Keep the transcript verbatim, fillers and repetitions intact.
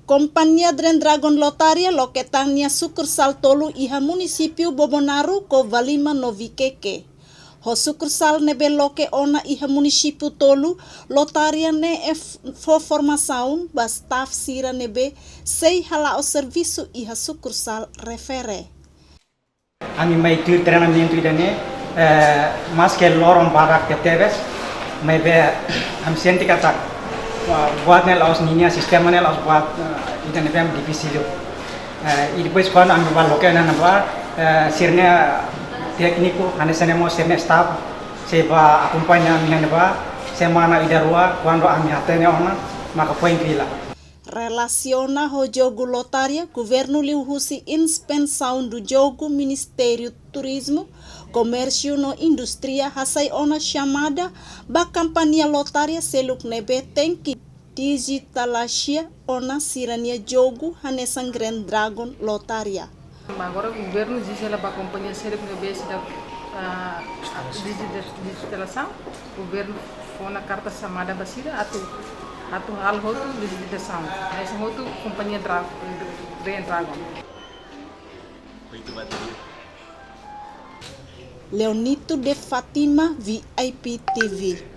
Kompañia Dream Dragon Lotaria loke tan nia sukursál tolu iha munisípiu Bobonaro, Covalima no Viqueque. Ho sukursál ne'ebé loke ona iha munisípiu tolu, Lotaria ne'e fó formasaun ba staff sira ne'ebé sei hala'o servisu iha sukursál refere. Ami mai tuir treinamentu ida-ne'e, eh, maske loron barak tebetebes, maibé ami sente katak, ah, buat ne'e la'ós ninia sistema ne'e la'ós buat, eh, ida ne'ebé difisil. Eh, i depois kuandu ami bá loke ne'ebá, eh, sira-nia tékniku, hanesan ne'e mós sira-nia staff, sei bá akompaña ami iha ne'ebá, semana ida rua, kuandu ami hatene ona, maka foin fila. Relasiona ho jogu Lotaria, governu liuhusi Inspesaun Jogu, Ministériu Turizmu, Komérsiu no Indústria hasai ona xamada ba kompañia Lotaria seluk ne'ebé tenke dijitaliza ona sira-nia jogu hanesan Dream Dragon Lotaria. Agora governu ezije ba kompañia seluk ne'ebé seidauk, ah, digi-, dijitalizasaun, governu fó ona karta xamada ba sira atu, atu halo hotu dijitalizasaun. Hanesan hotu kompañia Dra-, Dream Dragon. Leonito de Fátima, V I P T V.